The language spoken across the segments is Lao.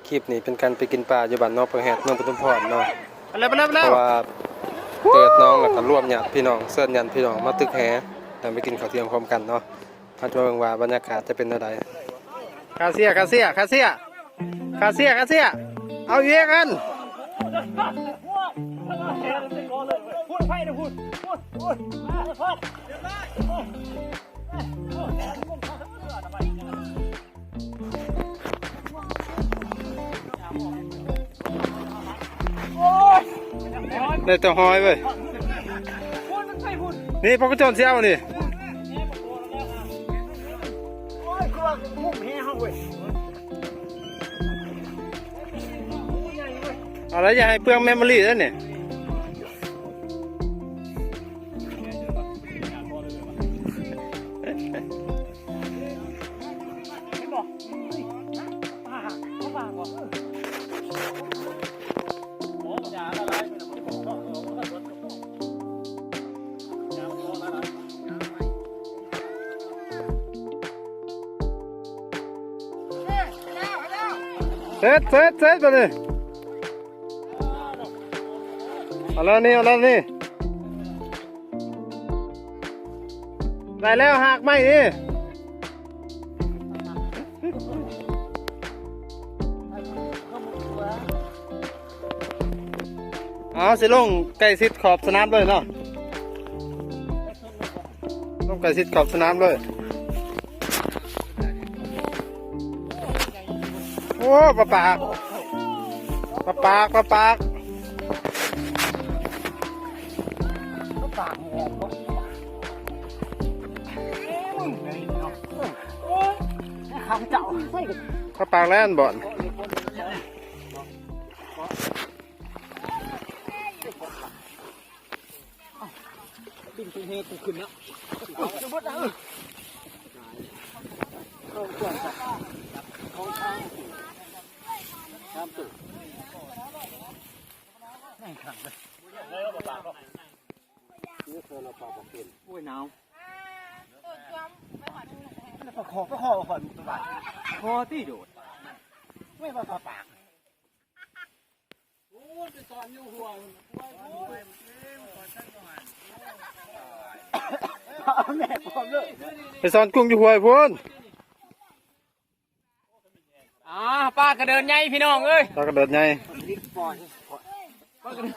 ຄລິບນີ້ເປັນການໄປກິນປາຢູ່ບ້ານໜອງປາກແຮດ ເມືອງປະທຸມພອນເນາະ. ໄປແລ້ວ ໄປແລ້ວ ໄປແລ້ວ ເພາະວ່າເກີດໜອງ ແລ້ວກໍລວມຍາດພີ່ນ້ອງ ເຊີນຍາດພີ່ນ້ອງມາຕຶກແຫ ແລ້ວໄປກິນເຂົ້າທ່ຽງພ້ອມກັນເນາະ. ເຮົາຈະມາເບິ່ງວ່າບັນຍາກາດຈະເປັນແນວໃດ. ຄາເຊຍ ຄາເຊຍ ຄາເຊຍ ຄາເຊຍ ຄາເຊຍ ເອົາອີກອັນ. ໄດ້ແຕ່ຫອຍເວີຍ. ນີ້ ປາກະໂຈນຊິເອົານີ້. ເອົາລະ ຢ່າໃຫ້ເປືອງແມມໂມຣີເດີ້ນີ້. ເສັດ ເສັດ ເສັດ ບາດນີ້. ເອົາແລ້ວນີ້ ເອົາແລ້ວນີ້. ໄດ້ແລ້ວ ຮາກໄມ້ນີ້. ເອົາ ຊິລົງໃກ້ຊິດຂອບສະໜາມເລີຍເນາະ. ລົງໃກ້ຊິດຂອບສະໜາມເລີຍ. ໂອ້ ປາປາກ ປາປາກ ປາປາກ ປາປາກແລ່ນບ່ອນ. ໂອ້ຍ ໜາວ. ປາຄໍ່ ປາຄໍ່ ປາຄໍ່ ປາຄໍ່ຕິໂດດ. ໂອ້ຍ ປາປາກ. ໄປສອນກຸ້ງຢູ່ຫ້ວຍພຸ້ນ. ອ່າ ປາກະເດີນໃຫຍ່ພີ່ນ້ອງເອີຍ ປາກະເດີນໃຫຍ່. ປາກະເດີນ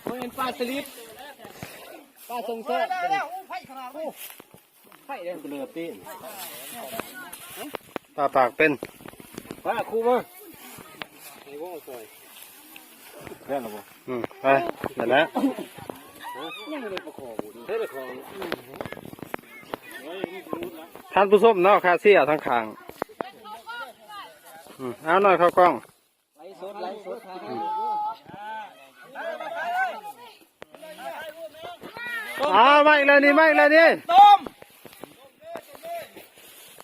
ບໍ່ແມ່ນປາສະລິດ ປາຊົງແຊບ. ໄຟເດ້ ເຫຼືອຕີນ ປາປາກເປັນ ປາຄູມາ ໃຫ້ວໍ່ຊ່ອຍ ແມ່ນລະບໍ່? ອືມ ໄປ ນັ້ນແຫຼະ ຍັງບໍ່ໄດ້ປາຄໍ່ ໄດ້ປາຄໍ່. ທ່ານຜູ້ຊົມເນາະ ຄາເຊຍທາງຂ້າງ. ອືມ ເອົາໜ້ອຍເຂົ້າກ້ອງ. ໄລສົດ ໄລສົດ ອ້າວ ມາອີກແລ້ວນີ້ ມາອີກແລ້ວນີ້ ຕົ້ມ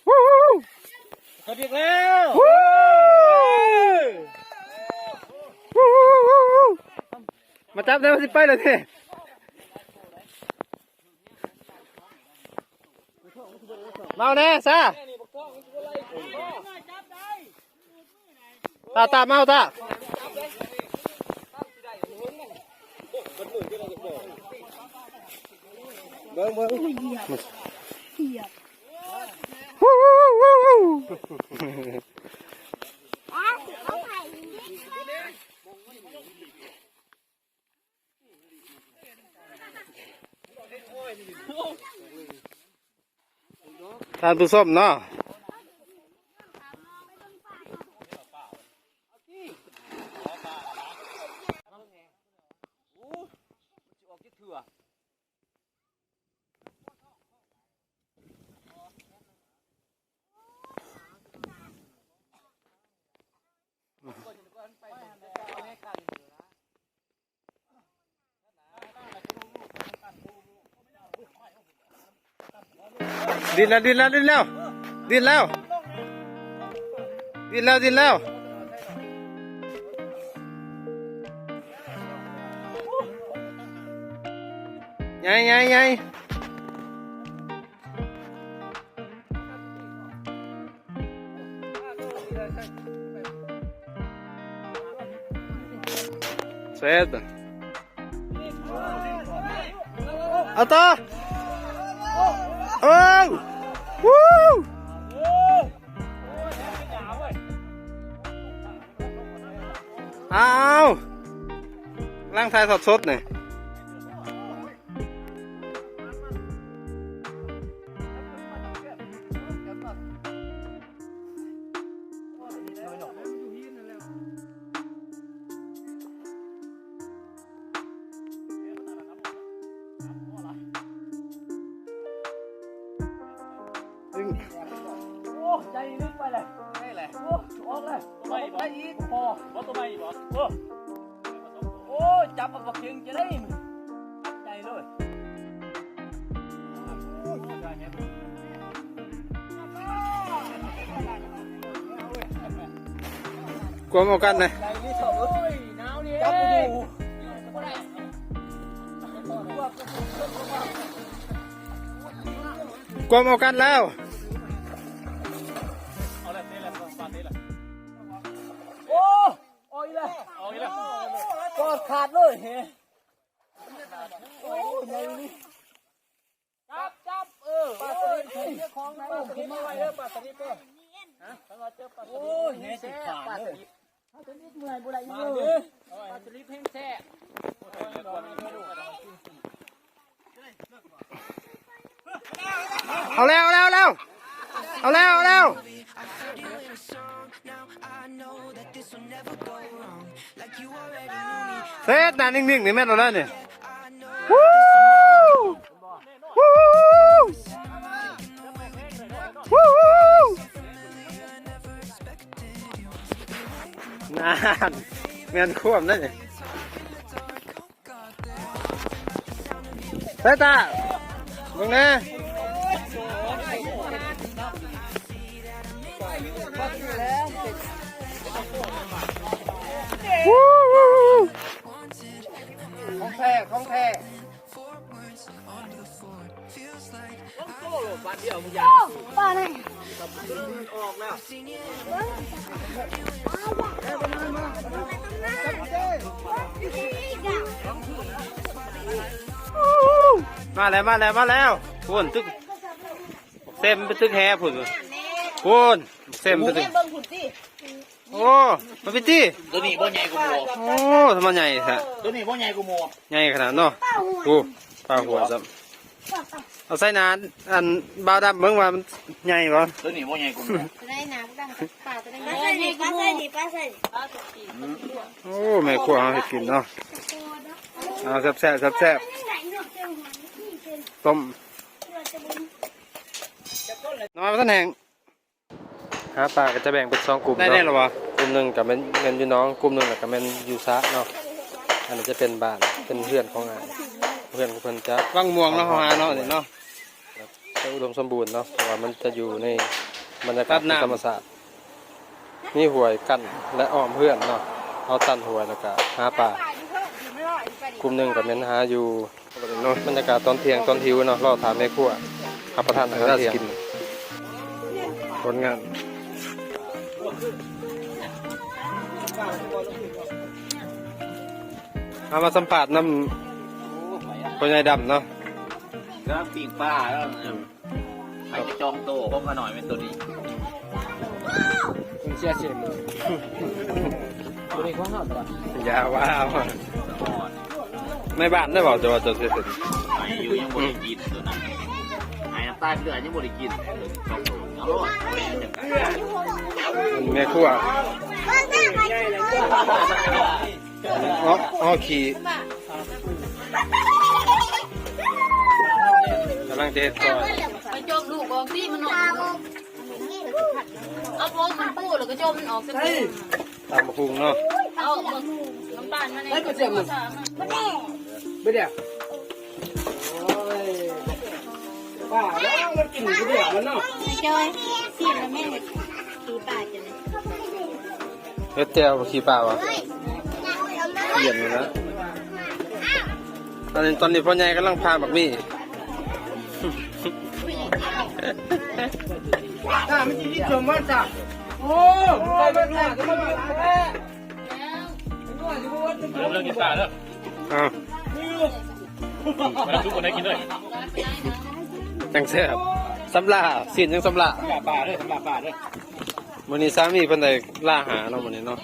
ວູ້ ສະດິກແລ້ວ ວູ້ ວູ້ ວູ້ ວູ້ ມາຈັບແລ້ວ ຊິໄປແລ້ວນີ້. ເມົາແນ່ຊາ ຕາ ຕາ ເມົາຕາ ເບິ່ງ ເບິ່ງ ຫຽບ ຫຽບ ວູ້ ວູ້ ວູ້ ວູ້. ທ່ານຜູ້ຊົມເນາະ ດີ້ນແລ້ວ ດີ້ນແລ້ວ ດີ້ນແລ້ວ ດີ້ນແລ້ວ ດີ້ນແລ້ວ ດີ້ນແລ້ວ ໃຫຍ່ ໃຫຍ່ ໃຫຍ່. ເຮັດ ເອົາຕໍ່ ເອີ ວູ້ ອ້າວ ກຳລັງຖ່າຍທອດສົດນີ້. ໂອ້ ໃຫຍ່ລຶກໄປແລ້ວ ໃຫຍ່ແລ້ວ ໂອ້ ອອກແລ້ວ ໄປອີກ ບໍ່ພໍ ບໍ່ ຕົວໃໝ່ອີກບໍ່ ເອີ ໂອ້ຍ ຈັບເອົາປາເຄັງຈະໄດ້ ໃຫຍ່ເລີຍ. ກວມເອົາກັນນະ ກວມເອົາກັນແລ້ວ. ໂອ້ ອອກອີກແລ້ວ ອອກອີກແລ້ວ ກອດຂາດເລີຍເຮ. ໂອ້ຍ ໃຫຍ່ອີ່ຫຼີ ຈັບ ຈັບ ເອີ ປາສະລິດ ເອີ ຂອງ ປາສະລິດ ປາສະລິດ ເອີ ຮະ ຄັນວ່າເຈີປາສະລິດ ໂອ້ຍ ແຮງຊິຂາດເລີຍ ປາສະລິດເມື່ອຍບໍ່ໄດ້ອີກເລີຍ ປາສະລິດແຮງແຊບ. ເອົາແລ້ວ ເອົາແລ້ວ ເອົາແລ້ວ ເອົາແລ້ວ ເອົາແລ້ວ. ເສັດນະ ນິ່ງໆ ນີ້ແມ່ນແລ້ວນີ້ ວູ້ ວູ້ ວູ້ ນັ້ນ ແມ່ນຄວາມນັ້ນນີ້. ເອີ ຕາ ເບິ່ງແດ່ ວູ້ ຂອງແທ້ ຂອງແທ້. ໂອ້ ປານດຽວ ໂອ້ ປານນີ້ ມາແລ້ວ ມາແລ້ວ ມາແລ້ວ ພຸ້ນ ຕຶກ ເຕັມໄປຕຶກແຮພຸ້ນ ພຸ້ນ ເຕັມໄປຕຶກ ເບິ່ງພຸ້ນຕິ. ໂອ້ ມາພີ່ຕິ ໂຕນີ້ບໍ່ໃຫຍ່ກວ່າໝູ່ ໂອ້ ທຳໄມໃຫຍ່ແທ້ ໂຕນີ້ບໍ່ໃຫຍ່ກວ່າໝູ່ ໃຫຍ່ຂະໜາດເນາະ ໂອ້ ປາຫົວຊ້ຳ ເອົາໃສ່ໜ້າ ອັນ ບ່າວດຳເບິ່ງວ່າມັນໃຫຍ່ບໍ່ ໂຕນີ້ບໍ່ໃຫຍ່ກວ່າໝູ່ ໂຕໃດໜ້າ ປາໂຕໃດ ປາໃສ່ນີ້ ປາໃສ່ນີ້ ປາໃສ່ນີ້ ໂອ້ ແມ່ຄົວເຮົາເຮັດກິນເນາະ ເອົາແຊບໆ ແຊບໆ ຕົ້ມ ນ້ອຍບໍ່ທັນແຫ້ງ. ຫາປາກໍຈະແບ່ງເປັນສອງກຸ່ມເນາະ ກຸ່ມໜຶ່ງກໍແມ່ນ ແມ່ນຢູ່ໜອງ ກຸ່ມໜຶ່ງກໍແມ່ນຢູ່ສະເນາະ ອັນນີ້ຈະເປັນບ້ານ ເປັນເຮືອນຂອງອ້າຍ ເຮືອນຂອງເພິ່ນຈະ ວັງມ່ວງເນາະ ເຮົາຫາເນາະ ນີ້ເນາະ ຈະອຸດົມສົມບູນເນາະ ເພາະວ່າມັນຈະຢູ່ໃນບັນຍາກາດທຳມະຊາດ ມີຫ້ວຍກັ້ນ ແລະ ອ້ອມເຮືອນເນາະ ເຮົາຕັນຫ້ວຍແລ້ວກໍຫາປາ ກຸ່ມໜຶ່ງກໍແມ່ນຫາຢູ່ ບັນຍາກາດຕອນທ່ຽງຕອນຫິວເນາະ ລໍຖ້າແມ່ຄົວຮັບປະທານອາຫານທ່ຽງ ຜົນງານ ເຮົາມາສຳພາດນຳພໍ່ໃຫຍ່ດຳເນາະ ກຳລັງປີ້ງປາແລ້ວ. ໃຜຈະຈອງໂຕຂອງຂ້ານ້ອຍແມ່ນໂຕນີ້ ເພິ່ນເສຍເສຍມື ໂຕນີ້ຂອງເຮົາຕະຫຼອດ ຢ່າວ່າ ໃນບ້ານໄດ້ເວົ້າ ແຕ່ວ່າເຈົ້າເສຍເສຍມື ໃຫ້ຢູ່ຍັງບໍ່ໄດ້ກິນໂຕນັ້ນ ໃຫ້ນ້ຳຕາເກືອຍັງບໍ່ໄດ້ກິນ ສອງໂຕ ເອົາໂລດ ແມ່ຄົວ ອໍ ອໍ ຂີ້ ກຳລັງຈະເຮັດກ່ອຍ ໄປຈົ່ມລູກອອກຕິ ມັນອອກ ເອົາຜົງມັນປູແລ້ວກໍຈົ່ມມັນອອກ ຕຳບັກຫຸ່ງເນາະ ເອົາບັກ ນ້ຳຕານມາແດ່ ໄປກະເສມ ໄປເດ້ອ ໂອ້ຍ ປ້າ ມັນກິນຜູ້ດຽວມັນເນາະ ໄອ້ຈອຍ ຊີມແລ້ວແມ່ ຂີ້ປາຈະ ເຮັດແຈ່ວຂີ້ປາວະ ຢ້ຽມຢູ່ນະ ຕອນນີ້ ຕອນນີ້ພໍ່ໃຫຍ່ກຳລັງຜ່າໝາກມີ້ ຖ້າມັນຊິກິນສົມມັນຊະ ໂອ້ ມັນໄປມັນມາ ມັນມາແລ້ວ. ເລີ່ມ ເລີ່ມກິນປາເດີ. ອ້າວ ມາທຸກຄົນໄດ້ກິນເລີຍ ຈັ່ງແຊບ. ສຳລາ ຊີ້ນຍັງສຳລາ ສຳລາປາເດີ ສຳລາປາເດີ. ມື້ນີ້ສາມີເພິ່ນໄດ້ລາຫາເນາະ ມື້ນີ້ເນາະ.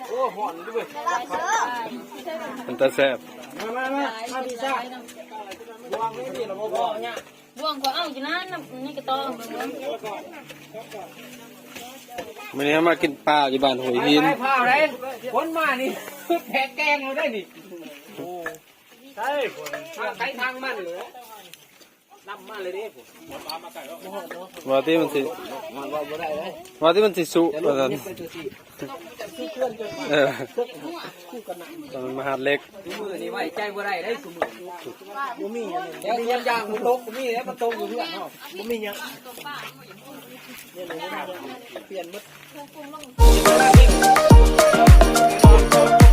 ໂອ້ ຮ້ອນເດ້ເວີຍ. ເປັນຕາແຊບ. ມາ ມາ ມາ ມາ ພີ່ຊາຍ ບ່ວງນີ້ລະບໍ່ພໍ. ບ່ວງກໍເອົາຢູ່ນັ້ນນະ ໃນກະຕ້ອງເບິ່ງ. ມື້ນີ້ເຮົາມາກິນປາຢູ່ບ້ານຫ້ວຍຫີນ. ໄປພາວໄດ້ ຄົນມານີ້ແພກແກງເຮົາໄດ້ນີ້. ໂອ້ ໃຊ່ ທາງໃຜທາງມັນເລີຍ. ນຳມາເລີຍເດ້. ວ່າຕິມັນຊິ ວ່າຕິມັນຊິສຸ ວ່າຊັ້ນ. ເອີ ຕອນມັນມາຫາດເຫຼັກ. ຊຸມື້ນີ້ໄວ້ໃຈບໍ່ໄດ້ເດ້ຊຸມື້. ບໍ່ມີຫຍັງ ແລ້ວສ່ວນຢ່າງມັນຕົກ ບໍ່ມີແລ້ວ ມັນຕົກຢູ່ເຮືອນເຮົາ ບໍ່ມີຫຍັງ. ປ່ຽນໝົດ.